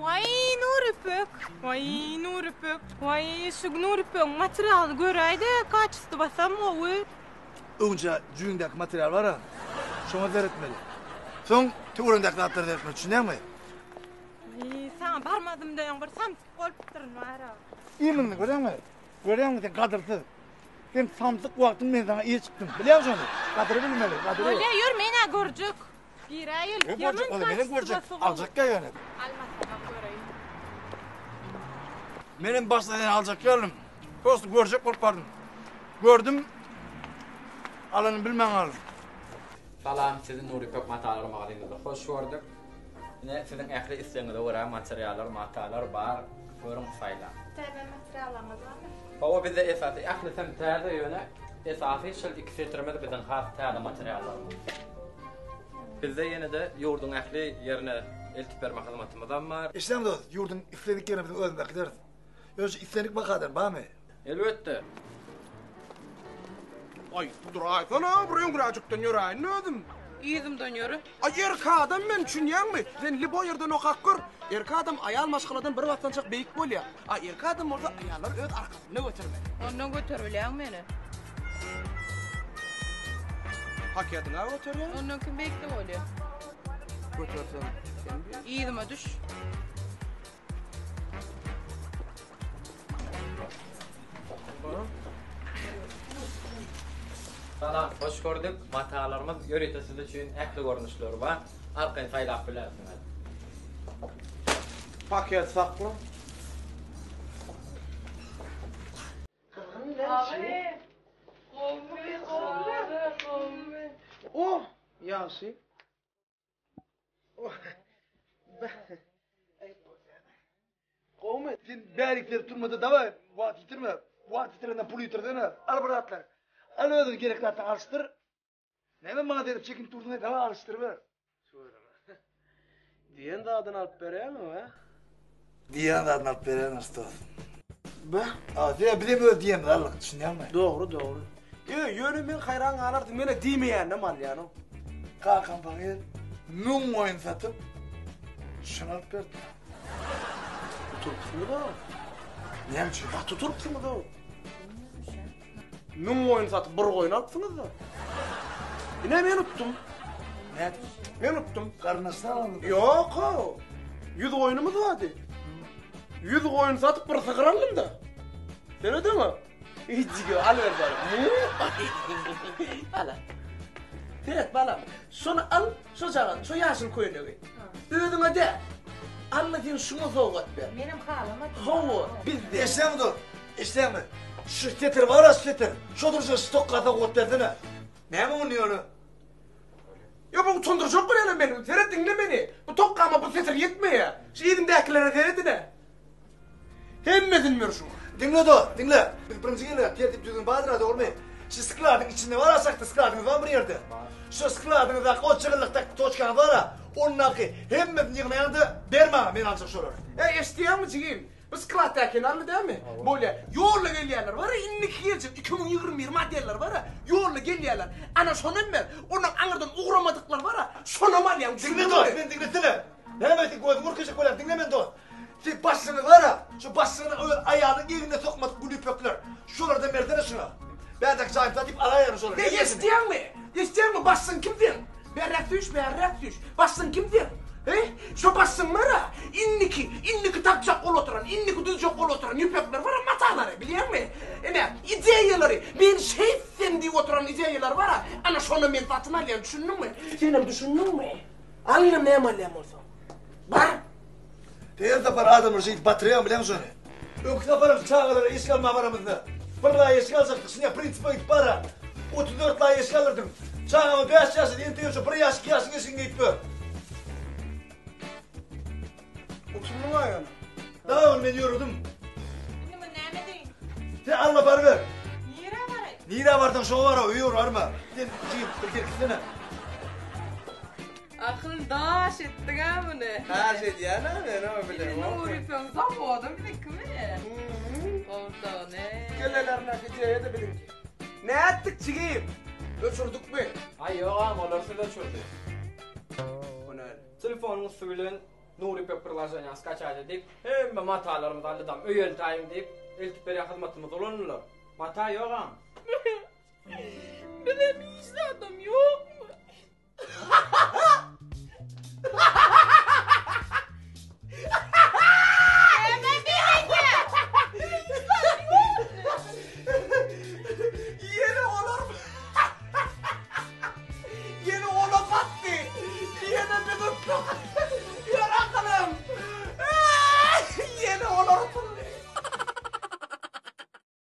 Waý Nuripek, waý Nuripek, waý şu Nuripegiň materialyny göräýdä, kaçestwasam gowy. Öňçä jübiňdäki material bar-a, şoňa seretmeli. Soň töweregiňdäki zatlara seretmeli, düşünýäňmi? Waý, saňa barmadym-da öň bir samsyk bolupdyryn bar-a. Iýmiňi görýäňmi? Görýäňmi sen gadyrsyz. Sen samsyk wagtyň men saňa ir çykdym. Bilýäňmi şony? Gadyry bilmeli, gadyry. Bolýa, ýör men-ä görjek. Giräýeli. Men görjek, ony menem görjek. Aljak ýa ýöne. Almasamam göreýin. Menem başda seni aljak geldim. Prosta görjek bolup bardym. Gördüm. Alanyny bilmän galdym. Salam, sizi Nury Ipek matalar magazynymyzda hoş gördük. Ine, siziň ähli islegiňize görä materiallar, matalar bar. Görüň, saýlaň. Täze materiallaryňyz barmy? Hawa, bizde esasy ählisem täze, ýöne esasy şol iki setirimiz biziň has täze materiallarymyz. Bizde ýene-de ýurduň ähli ýerine eltip berme hyzmatymyzam bar. Eşidäňmi dost, ýurduň islendik ýerine biziň özümiz äkideris. Ýöne şu islendik bakadan barmy? Elbetde. Aý, duraýsana, bir öňräjikden ýöräýin özüm. Yzymdan ýöre. Aý, erkek adam men, düşünýäňmi? Sen liboý ýerden okap gör. Erkek adam aýal maşgaladan bir basgançak beýik bolýar. A erkek adam bolsa aýallary öz arkasynda götermeli. Ondan göteribilýäň meni. Paketyňa göterýän. Ondan kim beýikde bolýar? Götersem sen beýik. Yzyma düş. Salam, hoş gördük. Matalarymyz ýörite siz üçin ähli görnüşleri bar. Arkaýyn saýlap bilersiňiz. Paket sakla. Oh, ýagşy. Gowmy? Sen bärik berip durmada daway wagt ýitirme. Wagt ýitirenden pul ýitirsene. Al bir zatlar. Al özüňe gerek zatlaryňy alyşdyr. Näme maňa berip çekinip dursuň daway alyşdyryber. Diýen zadyny alyp berýäňmi, hä? Diýen zadyny alyp berýän ussat. Be? A, diýe bizem öz diýenimizi aldyk, düşünýäňmi? Dogry, dogry. Ýö, ýöne men haýran galardym, menä diýmeýänem alýan-ow. Kakam pahyr müň goýun satyp, şuny alyp berdi. Tutulypsyňyz-ow. Näme üçin? Gaty tutulypsyňyz-ow. Müň goýun satyp bir goýun alypsyňyz-da. Ine men utdum. Nädip? Men utdum. Garyndaşlar aldy. Ýok-ow. Ýüz goýnumyz bardy. Ýüz goýun satyp bir sygyr aldym-da. Seredeňä. Ejige al ber balam. Ala. Seret balam. Şony al, şojagaz, şo ýaşyl köýnegi. Özüňe däl. Alla sen şuňa sowgat ber. Menem halamadym. Hawa, bizde. Eşidäňmi dost? Eşidäňmi? Şu setir bar-a şu setir. Şo durşuna şu tokga sowgat bersene. Näme muny ýöne? Ýa bu utandyrjak bolýarlar meni. Seret diňle meni. Bu tokgama bu setir ýetmeýär. Şu yzymdäkilere seret ine. Hemmesini ber şuňa. Diňle dost, diňle. Biz birinji gelýär, tertip düzgün bardyr-a dogrymy? Şu skladyň içinde bar aşakda skladyňyz barmy bir ýerde? Bar. Şu skladyňyzdaky o çygyllykdaky toçkaňyz bar-a, ondaky hemmesini ýygnaýaňda ber maňa, men aljak şolary. Eý, eşidýäňmi jigim? Bu skladdakyny aldy dälmi? Bolýa. Ýolda gelýärler bar-a, indiki geljek 2021 modeller bar-a, ýolda gelýärler. Ana şonam ber. Ondan aňyrdan ugramadyklar bar-a, şonam alýaň. Diňle dost, meni diňlesene. Näme sen gözüňi ürkejek bolýaň, diňle meni dost. Sen başlygyňy bar-a, şu başlygyny öz aýalyň egnine sokmadyk gül ýüpekler. Şolardan bersene şuňa. Bärdäki jaýym satyp alaýaryn şolary. Eý, eşidýäňmi? Eşidýäňmi, başlygyň kim seň? Bärräk süýş, bärräk süýş. Başlygyň kim seň? He? Şo başlygyň bar-a, indiki, indiki tapjak bolup oturan, indiki düzjek bolup oturan ýüpekler bar-a, matalary, bilýäňmi? Ine, ideýalary, men şeýtsem diýip oturan ideýalary bar-a, ana şony men satyn alýan, düşündiňmi? Senem düşündiňmi? Al indi näme alýan bolsaň. Bar! Her sapar adamlary şeýdip batyrýaň bilýäňmi şony? Öňki saparam çagalara eşik almaga baramyzda, bir laý eşik aljakdyk, şinä prinsipe gidip bar-a, 34 laý eşik aldyrdym. Çagama bäş ýaşady, entegem şo bir ýaş, iki ýaşyň eşigini geýip ýör. Utandyň-a ýöne. Dagy ony men ýöredim. Indi muny näme edeýin? Sen alma baryber. Nirä baraýyn? Nirä barsaň şoňa bar, öýe barma. Sen jigim bir gelip gitsene. Akyl daş etdiň-ä muny. Daş edýän-ä men o bilen. Indi Nurypeň zawodam biziňkimi? Gowsany. Kellelerindäki ideýa-da biziňki. Nätdik jigim? Öçürdikmi? Aý ýogam, olar siz öçürdi. O näle? Telefonyň üsti bilen. Nur Ýüpek priloženiýany skaçaýt edip, hemme matalarymyzy alydam öýe eltäýiň diýip, eltip berýän hyzmatymyzy ulanylar. Mata ýogam. Bizem hiç zadam ýokmy?